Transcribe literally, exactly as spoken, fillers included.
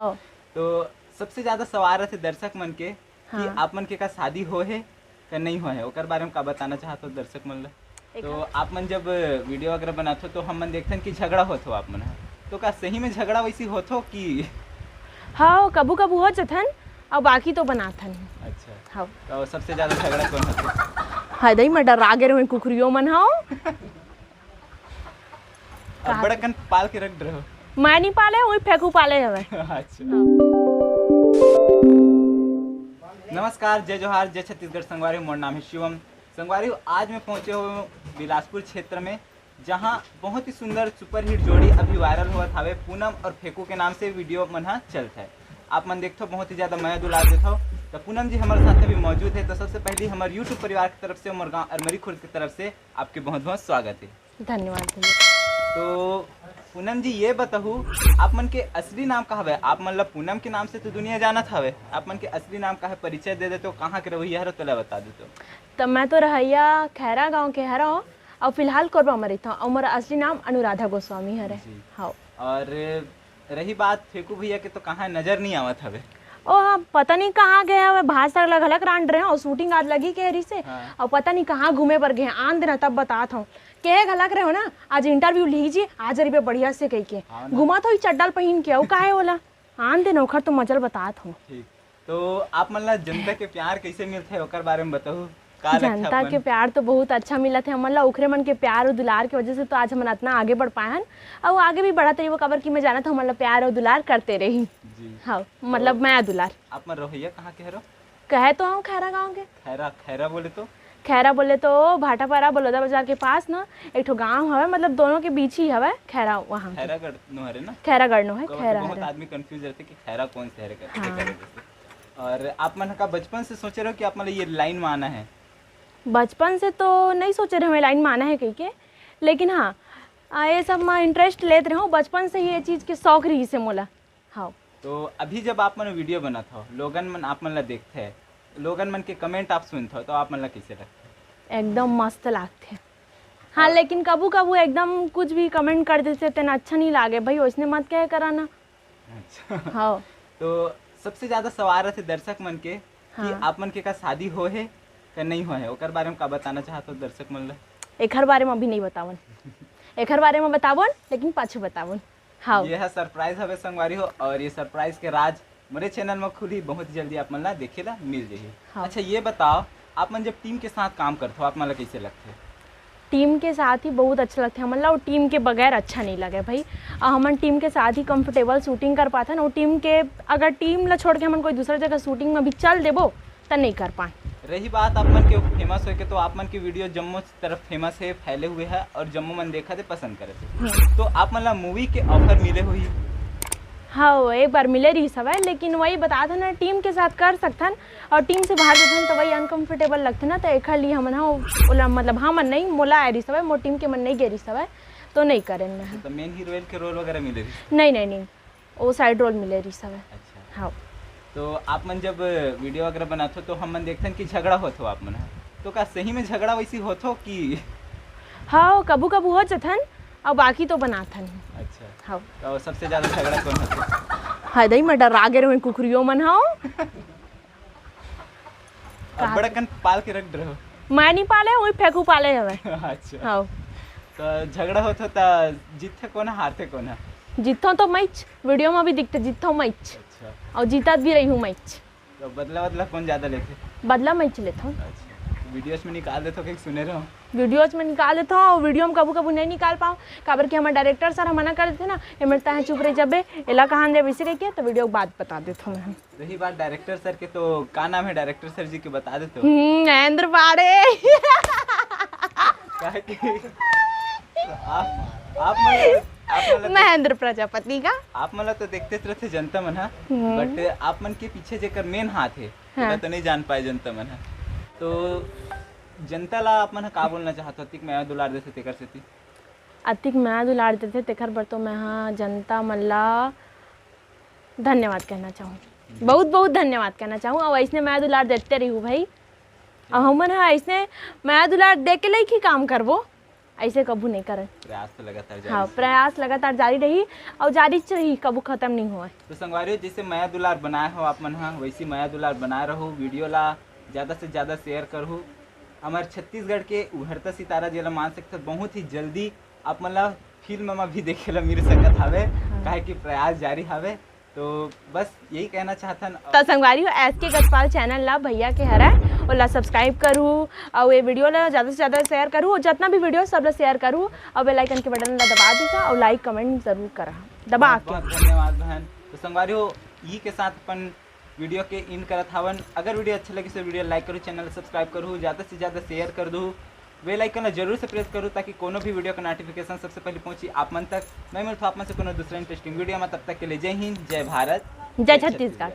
हाँ। तो सबसे ज्यादा सवाल रहिथे दर्शक मन के कि हाँ। आप मन के का शादी होहे का नहीं होहे, ओकर बारे में का बताना चाहत हो दर्शक मन ला? एक तो हाँ। आप मन जब वीडियो वगैरह बनात हो तो हम मन देखथन कि झगड़ा होत हो आप मन ह, तो का सही में झगड़ा वैसी होत हो कि? हाँ, कभू कभू हो जथन, अउ बाकी तो बनाथन। अच्छा। हाँ। तो सबसे ज्यादा झगड़ा कौन होथे? हाय दई, मैं डरा गे रहूं, कुकरियो मन हो। अब बड़ा कन पाल के रख रहे हो। मैं नहीं पाले, वही फेंकू पाले हवे। अच्छा। हाँ। नमस्कार, जय जोहार, जय छत्तीसगढ़ संगवारी हो, मोर नाम है शिवम। संगवारी हो, आज मैं पहुंचे हुए हूँ बिलासपुर क्षेत्र में, जहां बहुत ही सुंदर सुपरहिट जोड़ी अभी वायरल होवत हावे, पूनम और फेकू के नाम से वीडियो मन ह चलत है। आप मन देखथो, बहुत ही ज्यादा मया दुलार देथो। तो पूनम जी हमारे साथ अभी मौजूद है, तो सबसे पहले हमारे YouTube परिवार की तरफ से, मोर गांव अरमरी खुर्द की तरफ से आपके बहुत बहुत स्वागत है। धन्यवाद भैया। तो पूनम जी, ये बताहू, आप मन के असली नाम का हवे? आप मन ला पूनम के नाम से तो दुनिया जानत हवे, आप मन के असली नाम का है? परिचय दे देतो, कहाँ के रवैया हरो, तोला बता देतो। तो मैं तो रहैया खैरा गांव के हरो, और फिलहाल कोरबा में रहता हूँ, और मोर असली नाम अनुराधा गोस्वामी हरे। जी। हाँ। और रही बात फेकू भैया के, तो कहाँ नजर नहीं आवत हवे? ओ हाँ, पता नहीं कहाँ गए हवे, भाज तक लग हलक रांड रहे हो, शूटिंग आज लगी के रही से, हाँ। और पता नहीं कहाँ घूमे पर गए, आन दिन तब बतात हूँ। कहे घलक रहे हो ना, आज इंटरव्यू लीजिए, आज अरे बढ़िया से कह के हाँ ना। घुमा तो ही चड्डल पहिन के, अउ काहे होला? आन दिन ओखर तो मजल बतात हूँ। ठीक। तो आप मन ला जनता के प्यार कैसे मिलथे, ओकर बारे में बताहू। का लगथे जनता आप मन? के प्यार तो बहुत अच्छा मिलत है हमन ला, ओखरे मन के प्यार और दुलार के वजह से तो आज हमन अतना आगे बढ़ पाए हन, और आगे भी बढ़त रही, वो काबर कि मैं जानत हूँ हमन ला प्यार और दुलार करते रही। जी। हाँ, मतलब तो मैं दुलार। आप मन रहोइया कहाँ के हरो? कहे तो हूँ खैरा गाँव के। खैरा, खैरा बोले तो? खैरा बोले तो भाटापारा बलौदा बाजार के पास ना एक ठो गांव हवे, मतलब दोनों के बीच ही हवे खैरा, वहाँ के। खैरागढ़ नो हरे ना? खैरागढ़ नो है, तो खैरा बहुत हरे। आदमी कंफ्यूज रहते कि खैरा कौन से हरे करके, हाँ। करे जैसे। और आप मन का बचपन से सोचे रहो कि आप मन ये लाइन में आना है? बचपन से तो नहीं सोचे रहे मैं लाइन में आना है कह के, लेकिन हाँ, आ, ये सब में इंटरेस्ट लेत रहे हूँ, बचपन से ही ये चीज़ के शौक रही से मोला। हाँ। तो अभी जब आप मन वीडियो बनात हो, लोगन मन आप मन ला देखथे, लोगन मन के कमेंट आप सुनत हो, तो आप मन ला कैसे लगथे? एकदम मस्त लागथे। हाँ, हाँ। लेकिन कभू कभू एकदम कुछ भी कमेंट कर देथे, तेन अच्छा नहीं लागे भाई, वैसने मत कहे करा ना। अच्छा। हाँ। तो सबसे ज्यादा सवाल रहिथे दर्शक मन के कि हाँ। आप मन के का शादी होहे का नहीं होहे, ओकर बारे में का बताना चाहत हो दर्शक मन ला? एखर बारे में अभी नहीं बतावन। एखर बारे में बतावन, लेकिन पाछू बतावन। हाँ। ये है सरप्राइज हवे संगवारी हो, और ये सरप्राइज के राज मोरे चैनल में खुली, बहुत जल्दी आप मन ला देखे ला मिल जाही। हाँ। अच्छा, ये बताओ, आप मन जब टीम के साथ काम करथो, आप मन ला कैसे लगथे? टीम के साथ ही बहुत अच्छा लगथे हमन ला, और टीम के बगैर अच्छा नहीं लगे भाई। आ, हमन टीम के साथ ही कंफर्टेबल शूटिंग कर पाथन, और टीम के, अगर टीम ला छोड़ के हमन कोई दूसरा जगह शूटिंग में भी चल देबो, त नहीं कर पाए। रही बात आप मन के फेमस होए के, तो आप मन के वीडियो जम्मो तरफ फेमस है, फैले हुए है, और जम्मो मन देखा थे, पसंद करे थे। हम्म। तो आप मन ला मूवी के ऑफर मिले हुई? हाँ, वो एक बार मिले रही सवाल, लेकिन वही बता था ना, टीम के साथ कर सकथन, और टीम से बाहर जाथन तो वही अनकंफर्टेबल लगथे ना, तो एखर लिए हमन हा ओला, मतलब हमन नहीं, मोला आए रही सवाल, मोर टीम के मन नहीं गे रही सवाल, तो नहीं करेन मैं। तो मेन हीरोइन के रोल वगैरह मिले रही? नहीं, नहीं, नहीं, वो साइड रोल मिले रही सवाल। अच्छा। हाँ। तो आप मन जब वीडियो वगैरह बनाथो तो हम मन देखथन कि झगड़ा होत हो आप मन ह, तो का सही में झगड़ा वैसी होत हो कि? हाँ, कभू कभू हो जथन, और बाकी तो बनाथन। अच्छा। हाँ। तो सबसे ज्यादा झगड़ा कौन होथे? हाय दई, मैं डरा गे रहूं, कुकरियो मन हो। अब बड़ा कन पाल के रख रहे हो? मैं नहीं पाले, वही फेंकू पाले हवे। अच्छा। हाँ। तो झगड़ा होत हो त जीतथे कौन, हारथे कौन? जीतथों तो मैच, वीडियो में भी दिखते, जीतथों मैच। अच्छा। और जीतत भी रही हूँ मैच। तो बदला, बदला कौन ज्यादा लेथे? बदला मैच लेथों। अच्छा। वीडियोज में निकाल देथो कि सुने रहो? वीडियोज में निकाल देथों, और वीडियो में कभू कभू नहीं निकाल पाओ, काबर कि हमारे डायरेक्टर सर हम मना कर देथे ना, "ये मेरे ताहे चुप रह जाबे, एला कहाँ देबे?" इसे कह के तो वीडियो के बाद बता देथों मैं। रही बात डायरेक्टर सर के, तो का नाम है डायरेक्टर सर जी के, बता देते हो? हम्म, महेंद्र पाड़े। काहे कि आप, आप मतलब, आप मतलब महेंद्र प्रजापति का। आप मतलब तो देखते रहते जनता मन हा, हम्म। But आप मन के पीछे जेकर मेन हाथ है, हाँ। तेला तो नहीं जान पाए जनता मन हा। तो जनता ला आप मन हा का बोलना चाहत हो, अतिक मया दुलार देथे तेकर सेती? अतिक मया दुलार देथे तेकर बर तो मैं हा जनता मन ला धन्यवाद कहना चाहूँ, बहुत बहुत धन्यवाद कहना चाहूँ। और ऐसने मया दुलार देते रही भाई, और हमन हा ऐसने मया दुलार दे के लइक ही काम करबो। ऐसे कभू नहीं करन। प्रयास तो लगातार जारी हाँ, रही। प्रयास लगातार जारी रही और जारी च रही, कभू खत्म नहीं होए। तो संगवारी हो, जैसे मया दुलार बनाए हो आप मन ह, वैसी मया दुलार बनाए रहो। वीडियो ला ज़्यादा से ज़्यादा शेयर करहु। हमारे छत्तीसगढ़ के उभरता सितारा जेला मान सकते हो, बहुत ही जल्दी आप मन ला फिल्म में भी देखे ला मिल सकत हवे, काहे कि प्रयास जारी हवे। तो बस यही कहना चाहथन। तो संगवारी हो, एस के गजपाल चैनल ला भैया के हरय, ओला सब्सक्राइब करहु और ये वीडियो ला ज़्यादा से ज़्यादा शेयर करहु और जितना भी वीडियो सब ला शेयर करहु और बेल आइकन के बटन ला दबा दीजिए और लाइक कमेंट जरूर करा दबा बहुत, के। बहुत धन्यवाद बहन। तो संगवारी हो, यही के साथ अपन वीडियो के एंड करत हावन। अगर वीडियो अच्छा लगे तो वीडियो लाइक करू, चैनल सब्सक्राइब करू, ज़्यादा से ज़्यादा शेयर कर दू, बेल आइकन ला जरूर से प्रेस करू, ताकि कोनो भी वीडियो का नोटिफिकेशन सबसे पहले पहुंची आप मन तक। मैं मिलता हूँ आप मन से कोनो दूसरा इंटरेस्टिंग वीडियो में, तब तक के लिए जय हिंद, जय भारत, जय छत्तीसगढ़।